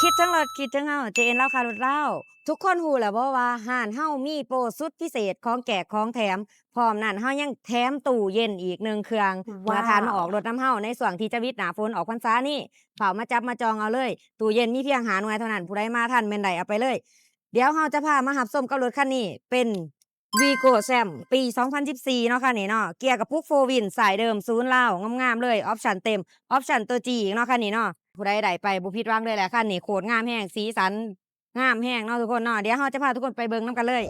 ຄິດເຖິງລົດ ຄິດເຖິງເຮົາ ເຈເອັນລາວຄ້າລົດລາວ. ທຸກຄົນຮູ້ແລ້ວບໍ່ວ່າຮ້ານເຮົາມີໂປສຸດພິເສດ ຂອງແຈກຂອງແຖມ, ພ້ອມນັ້ນເຮົາຍັງແຖມຕູ້ເຢັນອີກໜຶ່ງເຄື່ອງ. ວ້າວ ເມື່ອທ່ານມາອອກລົດນຳເຮົາໃນຊ່ວງທີ່ຈະວິດໜ້າຝົນອອກພັນສານີ້ ຟ້າວມາຈັບມາຈອງເອົາເລີຍ. ຕູ້ເຢັນມີພຽງຫ້າໜ່ວຍເທົ່ານັ້ນ, ຜູ້ໃດມາທັນແມ່ນໄດ້ເອົາໄປເລີຍ. ດຽວເຮົາຈະພາມາຮັບຊົມກັບລົດຄັນນີ້ ເປັນ ວີໂກ້ ແຊມ ປີສອງພັນສິບສີ່ເນາະ ຄັນນີ້ເນາະ. ເກຍກະປຸກໂຟວິນ ສາຍເດີມ ສູນລາວ ງາມໆເລີຍ. ອອບຊັນເຕັມ ອອບຊັນຕົວຈີອີກເນາະ ຄັນນີ້ເນາະ. ຜູ້ໃດໄດ້ໄປບໍ່ຜິດຫວັງເລີຍແຫຼະ ຄັນນີ້ໂຄດງາມແຮງ, ສີສັນງາມແຮງເນາະທຸກຄົນເນາະ. ດຽວເຮົາຈະພາທຸກຄົນໄປເບິ່ງນຳກັນເລີຍ.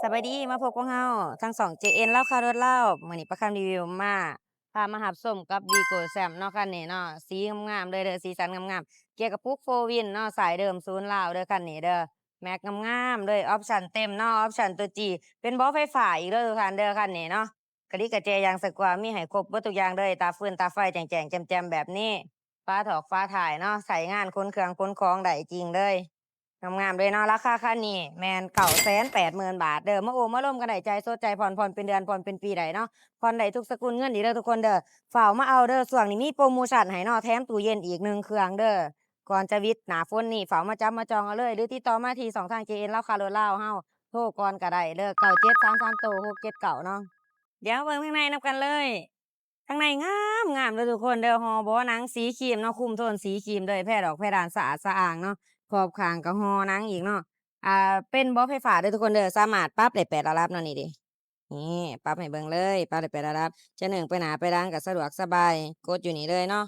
ສະບາຍດີ ມາພົບກັບເຮົາທາງຊ່ອງ ເຈເອັນ ລາວຄ້າລົດລາວ. ມື້ນີ້ປາຄຳຣີວິວມາ ພາມາຮັບຊົມກັບ ວີໂກ້ ແຊມ ເນາະ ຄັນນີ້ເນາະ. ສີງາມໆເລີຍເດີ ສີສັນງາມໆ. ເກຍກະປຸກໂຟວິນເນາະ ສາຍເດີມ ສູນລາວເດີ ຄັນນີ້ເດີ. ແມັກງາມໆເລີຍ, ອອບຊັນເຕັມເນາະ, ອອບຊັນຕົວຈີ ເປັນເບາະໄຟຟ້າອີກເດີທຸກທ່ານເດີ ຄັນນີ້ເນາະ. ກະດິກກະແຈ ຢາງສະກົວ ມີໃຫ້ຄົບເບິດທຸກຢ່າງເລີຍ, ຕາຟືນຕາໄຟແຈ້ງໆແຈ່ມໆແບບນີ້. ຝາຖອກຝາທ້າຍເນາະ ໃຊ້ງານຂົນເຄື່ອງຂົນຂອງໄດ້ຈິງເລີຍ. ງາມໆເລີຍເນາະ. ລາຄາຄັນນີ້ແມ່ນເກົ້າແສນແປດໝື່ນບາດເດີ. ມາໂອ້ມາລົມກັນໄດ້, ຈ່າຍສົດ ຈ່າຍຜ່ອນ, ຜ່ອນເປັນເດືອນ, ຜ່ອນເປັນປີໄດ້ເນາະ. ຜ່ອນໄດ້ທຸກສະກຸນເງິນອີກເດີທຸກຄົນເດີ. ຟ້າວມາເອົາເດີ, ຊ່ວງນີ້ມີໂປຣໂມຊັນໃຫ້ເນາະ, ແຖມຕູ້ເຢັນອີກໜຶ່ງເຄື່ອງເດີ. ກ່ອນຈະວິດໜ້າຝົນນີ້ ຟ້າວມາຈັບມາຈອງເອົາເລີຍ ຫຼືຕິດຕໍ່ມາທີ່ຊ່ອງທາງ ເຈເອັນ ລາວຄ້າລົດລາວເຮົາ. ໂທກ່ອນກໍໄດ້ເດີ ເກົ້າເຈັດສາມສາມໂຕຫົກເຈັດເກົ້າເນາະ. ດຽວເຮົາເບິ່ງທາງໃນນຳກັນເລີຍ. ທາງໃນງາມໆເດີທຸກຄົນເດີ, ຫໍ່ເບາະໜັງສີຄຣີມເນາະ, ຄຸມໂທນສີຄຣີມເລີຍ, ແພດອກແພດານສະອາດສະອ້າງເນາະ, ຂອບຂ້າງກໍຫໍ່ໜັງອີກເນາະ. ອ່າ ເປັນເບາະໄຟຟ້າເດີທຸກຄົນເດີ, ສາມາດປັບໄດ້ແປດລະດັບເນາະ. ນີ້ເດ້ ນີ້ ປັບໃຫ້ເບິ່ງເລີຍ, ປັບໄດ້ແປດລະດັບ, ຈະເໜິງໄປໜ້າໄປຫຼັງກໍສະດວກສະບາຍ, ກົດຢູ່ນີ້ເລີຍເນາະ.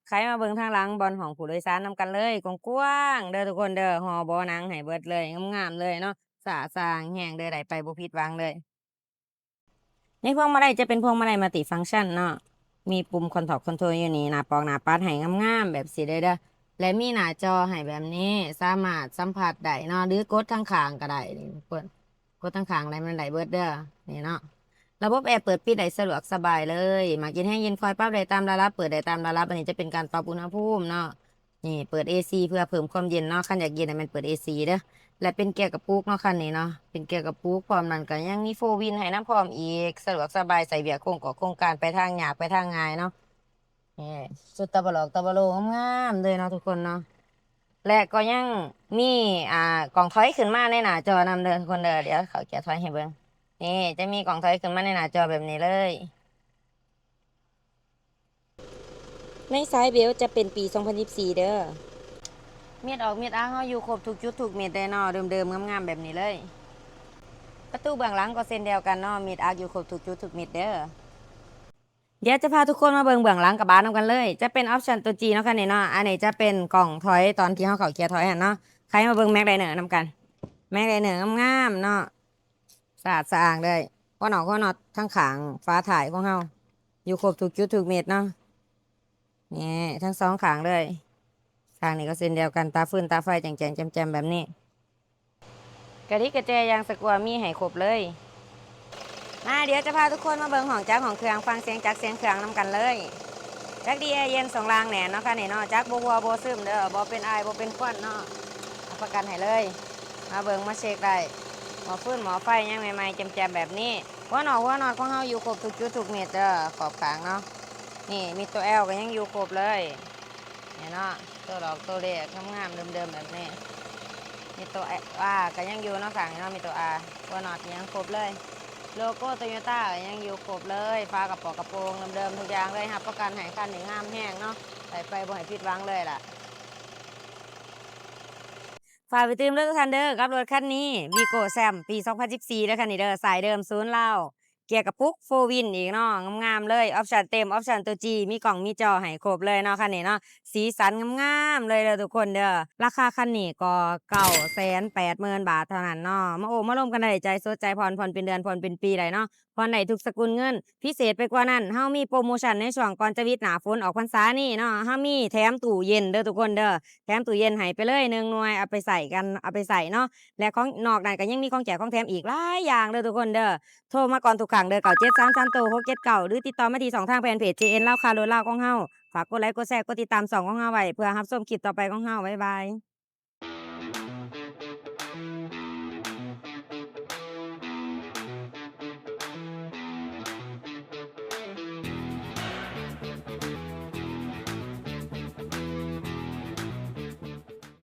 ໄຂມາເບິ່ງທາງຫຼັງບ່ອນຫ້ອງຜູ້ໂດຍສານນຳກັນເລີຍ, ກວ້າງໆເດີທຸກຄົນເດີ, ຫໍ່ເບາະໜັງໃຫ້ເບິດເລີຍ, ງາມໆເລີຍເນາະ, ສະອາດສະອ້າງແຮງເດີ, ໄດ້ໄປບໍ່ຜິດຫວັງເລີຍ. ໃນພວງມາໄລຈະເປັນພວງມາໄລມັນຕິຟັງຊັນເນາະ, ມີປຸ່ມຄອນໂທຣນ ຄອນໂທຣນຢູ່ນີ້, ໜ້າປອກໜ້າປັດໃຫ້ງາມໆແບບຊີ້ເລີຍເດີ, ແລະ ມີໜ້າຈໍໃຫ້ແບບນີ້, ສາມາດສຳຜັດໄດ້ເນາະ ຫຼືກົດທາງຂ້າງກໍໄດ້. ນີ້ເພິ່ນ ກົດທາງຂ້າງໄດ້ ມັນໄດ້ເບິດເດີ ນີ້ເນາະ. ລະບົບແອເປີດປິດໄດ້ສະດວກສະບາຍເລີຍ, ໝາກເຢັນແຮງເຢັນຄອຍປັບໄດ້ຕາມລະດັບ, ເປີດໄດ້ຕາມລະດັບ. ອັນນີ້ຈະເປັນການປັບອຸນຫະພູມເນາະ. ນີ້ເປີດເອຊີເພື່ອເພີ່ມຄວາມເຢັນເນາະ, ຄັນຢາກເຢັນໃຫ້ແມ່ນເປີດເອຊີເດີ. ແລະເປັນເກຍກະປຸກເນາະ ຄັນນີ້ເນາະ, ເປັນເກຍກະປຸກ. ພ້ອມນັ້ນກໍຍັງມີໂຟວິນໃຫ້ນຳພ້ອມອີກ, ສະດວກສະບາຍໃຊ້ວຽກໂຄງກອກໂຄງການ, ໄປທາງຍາກໄປທາງງ່າຍເນາະ. ນີ້ ຊຸດຕະບະຫຼອກຕະບະໂລງາມໆເລີຍເນາະທຸກຄົນເນາະ. ແລະກໍຍັງມີ ອ່າ ກ້ອງຖອຍຂຶ້ນມາໃນໜ້າຈໍນຳເດີທຸກຄົນເດີ. ດຽວເຂົ້າເກຍຖອຍໃຫ້ເບິ່ງ. ນີ້ຈະມີກ້ອງຖອຍຂຶ້ນມາໃນໜ້າຈໍແບບນີ້ເລີຍ. ໃນສາຍເບວຈະເປັນປີສອງພັນສິບສີ່ເດີ. ເມັດອອກເມັດອາເຮົາຢູ່ຄົບທຸກຈຸດທຸກເມັດເລີຍເນາະ, ເດີມໆງາມໆແບບນີ້ເລີຍ. ປະຕູເບື້ອງຫຼັງກໍເຊັ່ນດຽວກັນເນາະ, ເມັດອາຢູ່ຄົບທຸກຈຸດທຸກເມັດເດີ. ດຽວຈະພາທຸກຄົນມາເບິ່ງເບື້ອງຫຼັງກະບະນຳກັນເລີຍ. ຈະເປັນອອບຊັນຕົວຈີເນາະ ຄັນນີ້ເນາະ. ອັນນີ້ຈະເປັນກ້ອງຖອຍຕອນທີ່ເຮົາເຂົ້າເກຍຖອຍຫັ້ນເນາະ. ໃຄ່ມາເບິ່ງແມັກໄດເນີນຳກັນ. ແມັກໄດເນີງາມໆເນາະ, ສະອາດສະອ້າງເລີຍ. ຫົວນອກຫົວນັອດທັງຂ້າງຝາທ້າຍຂອງເຮົາ ຢູ່ຄົບທຸກຈຸດທຸກເມັດເນາະ. ນີ້ ທັງສອງຂ້າງເລີຍ. ຂ້າງນີ້ກໍເຊັ່ນດຽວກັນ, ຕາຟືນຕາໄຟແຈ້ງໆແຈ່ມໆແບບນີ້. ກະດິກກະແຈຢ່າງສະກົວມີໃຫ້ຄົບເລີຍ. ມາ ດຽວຈະພາທຸກຄົນມາເບິ່ງຫ້ອງຈັກຫ້ອງເຄື່ອງ, ຟັງສຽງຈັກສຽງເຄື່ອງນຳກັນເລີຍ. ຈັກດີແອເຢັນ ຊ່ວງລ່າງແໜ້ນເນາະ ຄັນນີ້ເນາະ. ຈັກບໍ່ຮົ່ວບໍ່ຊຶມເດີ, ບໍ່ເປັນອາຍບໍ່ເປັນຄວັນເນາະ, ຮັບປະກັນໃຫ້ເລີຍ. ມາເບິ່ງມາເຊັກໄດ້, ໝໍ້ຟືນໝໍ້ໄຟຍັງໃໝ່ໆແຈ່ມໆແບບນີ້. ຫົວນອກຫົວນັອດຂອງເຮົາຢູ່ຄົບທຸກຈຸດທຸກເມັດເດີ, ຂອບຂ້າງເນາະ. ນີ້ ມີໂຕແອວກໍຍັງຢູ່ຄົບເລີຍ. ນີ້ເນາະ, ໂຕດອກໂຕເລກງາມໆເດີມໆແບບນີ້. ມີໂຕອາກໍຍັງຢູ່ເນາະ ຂ້າງນີ້ເນາະ, ມີໂຕອາ, ຫົວນັອດຍັງຄົບເລີຍ. ໂລໂກ້ໂຕໂຍຕ້າກໍຍັງຢູ່ຄົບເລີຍ, ຝາກະປອກກະໂປງເດີມໆທຸກຢ່າງເລີຍ. ຮັບປະກັນໃຫ້ຄັນນີ້ງາມແຮງເນາະ, ໄດ້ໄປບໍ່ໃຫ້ຜິດຫວັງເລີຍລະ. ຝາກໄປຕື່ມເດີທຸກທ່ານເດີ, ກັບລົດຄັນນີ້ ວີໂກ້ ແຊມ ປີສອງພັນສິບສີ່ເດີ ຄັນນີ້ເດີ, ສາຍເດີມ ສູນລາວ. ເກຍກະປຸກໂຟວິນອີກເນາະ, ງາມໆເລີຍ, ອອບຊັນເຕັມ, ອອບຊັນຕົວຈີ, ມີກ້ອງມີຈໍໃຫ້ຄົບເລີຍເນາະ ຄັນນີ້ເນາະ. ສີສັນງາມໆເລີຍເດີທຸກຄົນເດີ. ລາຄາຄັນນີ້ກໍເກົ້າແສນແປດໝື່ນບາດເທົ່ານັ້ນເນາະ. ມາໂອ້ມາລົມກັນໄດ້, ຈ່າຍສົດ, ຈ່າຍຜ່ອນ, ຜ່ອນເປັນເດືອນ, ຜ່ອນເປັນປີໄດ້ເນາະ, ຜ່ອນໄດ້ທຸກສະກຸນເງິນ. ພິເສດໄປກວ່ານັ້ນ, ເຮົາມີໂປຣໂມຊັນໃນຊ່ວງກ່ອນຈະວິດໜ້າຝົນອອກພັນສານີ້ເນາະ, ເຮົາມີແຖມຕູ້ເຢັນເດີທຸກຄົນເດີ. ແຖມຕູ້ເຢັນໃຫ້ໄປເລີຍໜຶ່ງໜ່ວຍ, ເອົາໄປໃຊ້ກັນ, ເອົາໄປໃຊ້ເນາະ. ແລະ ຂອງ ນອກນັ້ນກໍຍັງມີຂອງແຈກຂອງແຖມອີກຫຼາຍຢ່າງເດີທຸກຄົນເດີ. ໂທມາກ່ອນທຸກຄັ້ງເດີ, ເກົ້າເຈັດສາມສາມໂຕຫົກເຈັດເກົ້າ ຫຼືຕິດຕໍ່ມາທີ່ຊ່ອງທາງແຟນເພຈ ເຈເອັນ ລາວຄ້າລົດລາວຂອງເຮົາ. ຝາກກົດໄລ ກົດແຊ ກົດຕິດຕາມຊ່ອງຂອງເຮົາໄວ້ ເພື່ອຮັບຊົມຄລິບຕໍ່ໄປຂອງເຮົາ. ບາຍບາຍ.